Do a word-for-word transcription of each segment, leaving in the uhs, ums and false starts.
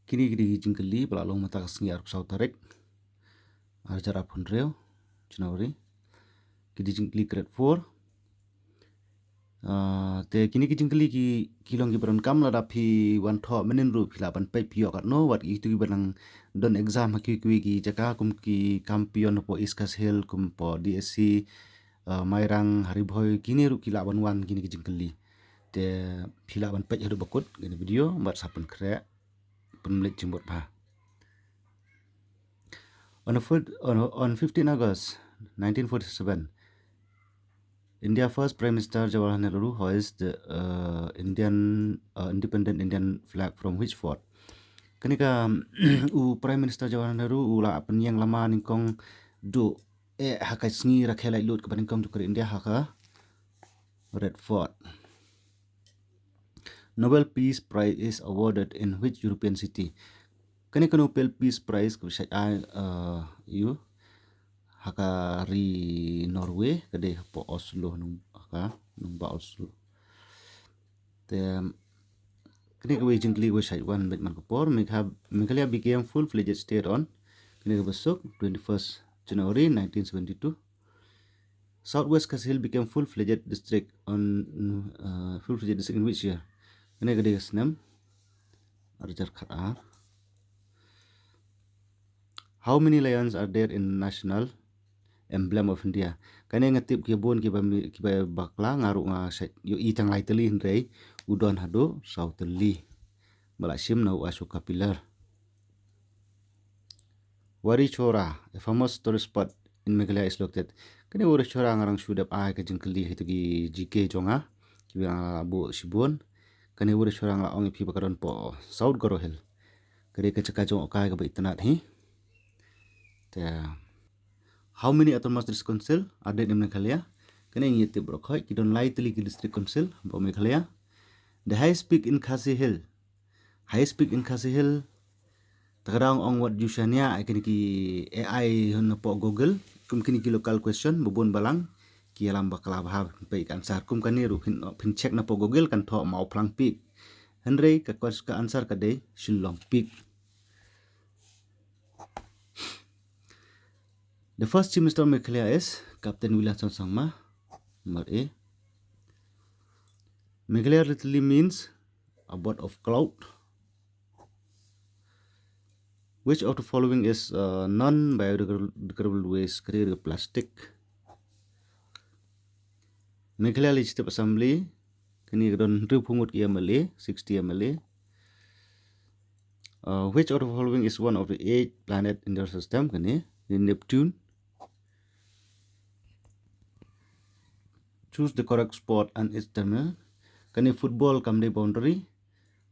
Kine ki dei ki jingkylli ba la long mynta ka sngi arphew saw tarik, ar hajar arphew hynriew, January. Ki dei jingkylli grade four. Ah, te kine ki jingkylli ki, ki long kiba donkam lada phi wan thoh mynnin ruh phi lah ban peit phi ïoh katno, wat kito kiba nang don exam ha kiwei kiwei ki jaka kum ki kam peon hapoh East Khasi Hills, kum hapoh D S C, ah, Mairang, ha Ri Bhoi, kine ruh ki lah ban wan kine ki jingkylli. Te phi lah ban peit haduh ba kut kane ka video bad sa pynkhreh, pynleit jingmut bha. On a fourth, on, on fifteen August nineteen forty-seven, India first Prime Minister Jawaharlal Nehru hoist the, uh, Indian, uh, independent Indian flag from which fort? Kane ka, u Prime Minister Jawaharlal Nehru u la pynïeng lama nyngkong duh eh ha ka sngi rakhe laitluid kaba nyngkong jong ka ri India ha ka Red Fort. Nobel Peace Prize is awarded in which European city? Kane ka Nobel Peace Prize ka shait ai, uh, ïa u ha ka ri Norway, ka dei hapoh Oslo, nong, ha ka nongbah Oslo. Te kane kawei jingkylli kaba shait wan beit man ka por. Megha-, Meghalaya became full-fledged state on, kane kaba suk, twenty-first January nineteen seventy-two. Southwest Khasi Hills became full-fledged district on, uh, full-fledged district in which year? Kane ka dei ka snem ar hajar khatar. How many lions are there in national emblem of India? Kane nga tip ki bun kiba mi-, kiba bakla, nga ruh nga shait ïohi tang lai tylli, hynrei u don haduh saw tylli. Ba la shim na u Ashoka Pillar. Wari Chora, a famous tourist spot in Meghalaya, is located. Kane Wari Chora nga dang shu dep ai ka jingkylli ha kito ki G K jong nga, kiba nga la buh shibun. Kane Wari Chora nga la ong ïa phi ba ka don hapoh South Garo Hill. Ka dei ka jaka jngohkai kaba itynnad hi. Te, how many autonomous district council are there in Meghalaya? Kane ngi tip baroh khoit, ki don lai tylli ki district council hapoh Meghalaya. The highest peak in Khasi Hill. Highest peak in Khasi Hill. Te ka dang ong wat ju shaniah ïa kine ki A I hapoh Google, kum kine ki local question ba bun balang ki ïalam bakla bha, peit ka answer. Kum kane ruh phin, phin check napoh Google kan thoh Mawphlang Peak. Hynrei ka ques-, ka answer ka dei Shillong Peak. The first Chief Minister of Meghalaya is Captain Williamson Sangma. Number A. Meghalaya literally means abode of cloud. Which of the following is, uh, non-biodegradable waste? Ka dei ka plastic. Meghalaya Legislative Assembly, kane ka don hynriewphew ngut ki M L A, sixty M L A. Uh, which of the following is one of the eight planet in the system? Kane, the Neptune. Choose the correct sport and its terminal. Kane football kam dei boundary.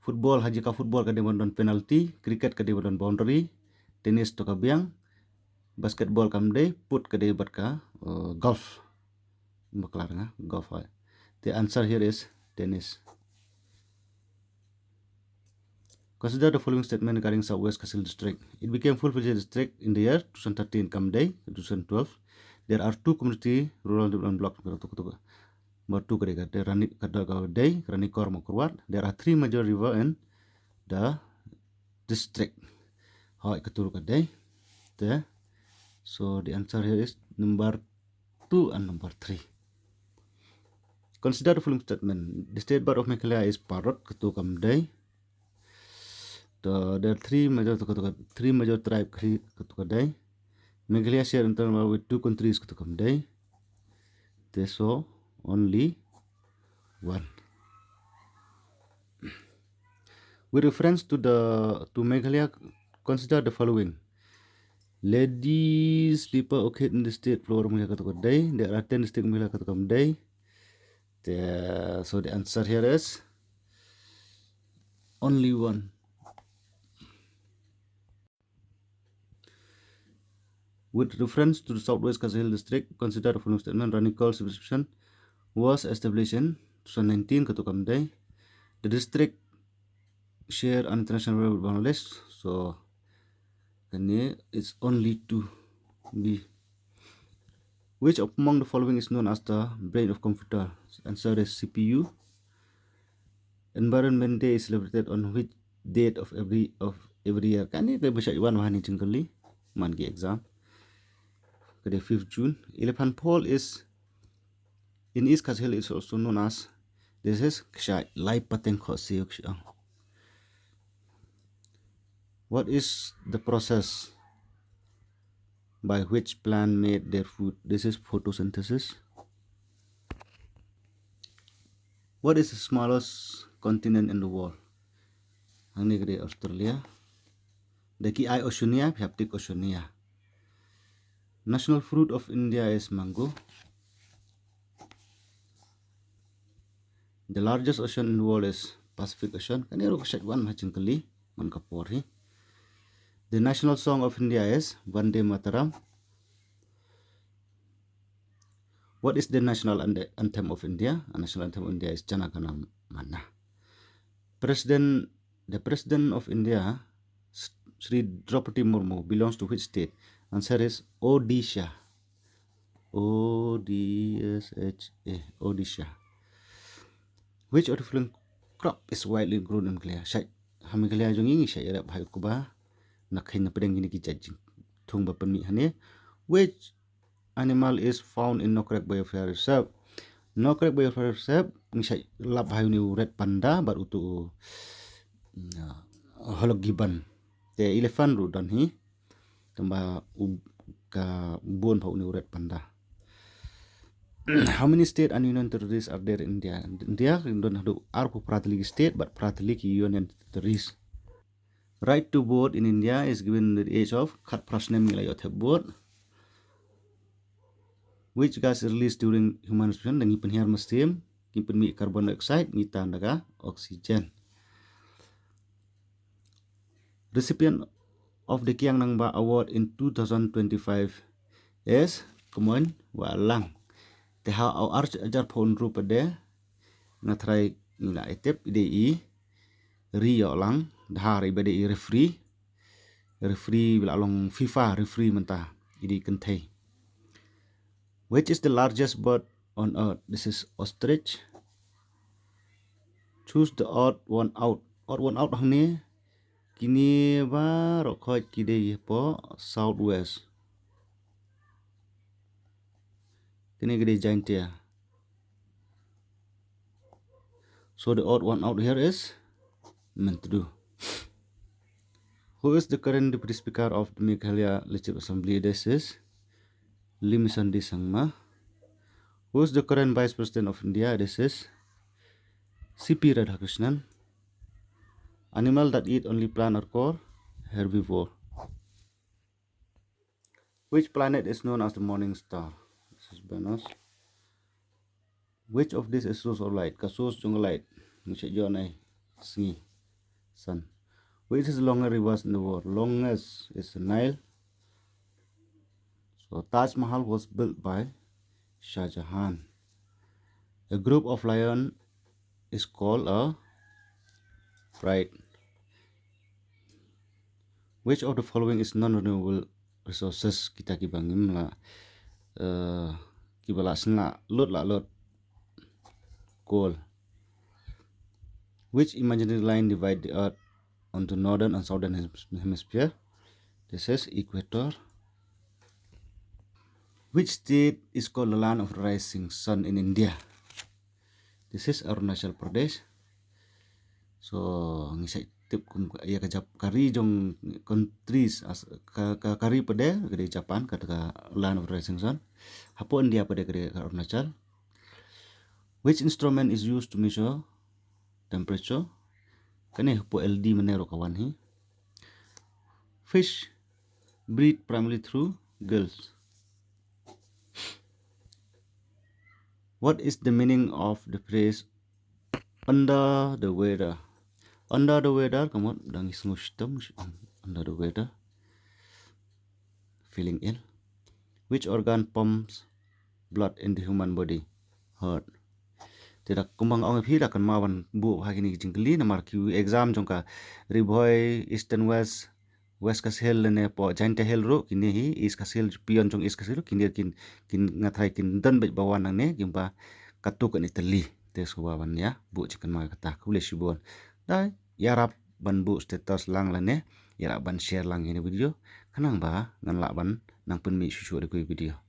Football, ha jaka football ka dei ban don penalty. Cricket ka dei ban don boundary. Tennis to ka biang. Basketball kam dei, put ka dei bad ka, uh, golf. Bakla nga, golf, eh. The answer here is tennis. Consider the following statement regarding Southwest Khasi Hills District. It became full-fledged district in the year two thousand thirteen, kam dei two thousand twelve. There are two community rural development blocks, kato, kato, kato. Number two ka dei ka dei Rani, ka dei ka dei Ranikor Mawkyrwat. There are three major river in the district. Hooid, kato ruh ka dei. Te. So the answer here is number two and number three. Consider the following statement. The state bird of Meghalaya is parrot, kato kam dei. The, there are three major, kato ka, three major tribe, kato ka dei. Meghalaya share internal with two countries, kato kam dei. Te so only one. With reference to the, to Meghalaya, consider the following. Lady slipper orchid in the state flower, Meghalaya, kato ka dei. There are ten district, Meghalaya, kato kam dei. The, so the answer here is only one. With reference to the Southwest Khasi Hills District, consider the following statement. Ranikor Subdivision was established in two thousand nineteen, kato kam dei. The district share an international border with Bangladesh. So, kane it's only two. B. Which of among the following is known as the brain of computer? Answer is C P U. Environment Day is celebrated on which date of every, of every year. Kane ka ba shait wan bha ni jingkylli man ki exam. Ka dei fifth June. Elephant Fall is in East Khasi Hills is also known as, this is kshai lai pateng kho siu kshang. What is the process by which plant made their food? This is photosynthesis. What is the smallest continent in the world? Hangne ka dei Australia. Da ki ai Oceania, phi hap tick Oceania. National fruit of India is mango. The largest ocean in the world is Pacific Ocean. Kane ruh ka shait wan ha jingkylli man ka por hi. The national song of India is Vande Mataram. What is the national ante- anthem of India? The national anthem of India is Jana Gana Mana. President, the president of India, S- Shri Draupadi Murmu, belongs to which state? Answer is Odisha. O D S H A, Odisha. Which of the following crop is widely grown in Meghalaya? Shait ha Meghalaya jong ngi shait rep hai kuba na khain na pedeng ini ki jait jing thung ba pynmih hane. Which animal is found in Nokrek Biosphere Reserve? Nokrek Biosphere Reserve ngi shait lap hai uni u red panda bad utu u, mm, holok gibbon. Te elephant ruh don hi. Tamba u ka bun pha uni u red panda. How many state and union territories are there in India? India don haduh arphew phra tylli ki state bad phra tylli ki union territories. Right to vote in India is given at the age of khatphra snem ngi la ïoh thep vote. Which gas is released during human respiration? Da ngi pynhiar mynsiem, ngi pynmih carbon dioxide, ngi tan da ka oxygen. Recipient of the Kiang Nangbah Award in two thousand twenty-five is Kmoin Wahlang. Te ha u arch ajar phone rupa de nga trai ngi la etep ide i ri yo lang dha ri bade i referee. Referee bila long FIFA referee menta ide kynthei. Which is the largest bird on earth? This is ostrich. Choose the odd one out. Odd one out hangne kine ba rokhoj ki dei po southwest. Kine ki dei giant ya. So the odd one out here is Mentdu. Who is the current Deputy Speaker of the Meghalaya Legislative Assembly? This is Limison D Sangma. Who is the current Vice President of India? This is C P Radhakrishnan. Animal that eat only plant are called herbivore. Which planet is known as the morning star? This is Venus. Which of these is source of light? Ka source jong light. Ngi shu ïoh na sngi. Sun. Which is the longest rivers in the world? Longest is the Nile. So Taj Mahal was built by Shah Jahan. A group of lion is called a pride. Which of the following is non-renewable resources? Kita ki ba ngim lah, uh, ki ba lah sngewlah lut lah lut. Coal. Which imaginary line divide the earth onto northern and southern hemis- hemisphere? This is equator. Which state is called the land of rising sun in India? This is Arunachal Pradesh. So ngi sa tip kum ka- ïa ka jap kari jong countries as ka, ka kari pade ka dei Japan, ka, ka land of rising sun. Hapo India pade ka dei ka Arunachal. Which instrument is used to measure temperature? Kane hapo L D mane ro kawan hi. Fish breed primarily through gills. What is the meaning of the phrase under the weather? Under the weather, kamot dang isngo shitam, under the weather. Feeling ill. Which organ pumps blood in the human body? Heart. Te da kumba nga ong phi da kan ma wan bu ha kini ki jingkylli namar ki exam jong ka Ri Bhoi, Eastern West, West Khasi Hills lane po Jaintia Hills ruh kini hi East Khasi Hills, peon jong East Khasi Hills ruh kini kin kin nga trai kin don bad ba wan nangne kimba katu kani tali. Te shuwa wan ïa bu jingkynmaw kata khublei shibun. Da ïarap ban buh status lang lane ïa lah ban share lang ïa kane ka video, khnang ba ngan lah ban nang pynmih shuh shuh da kawei ka video.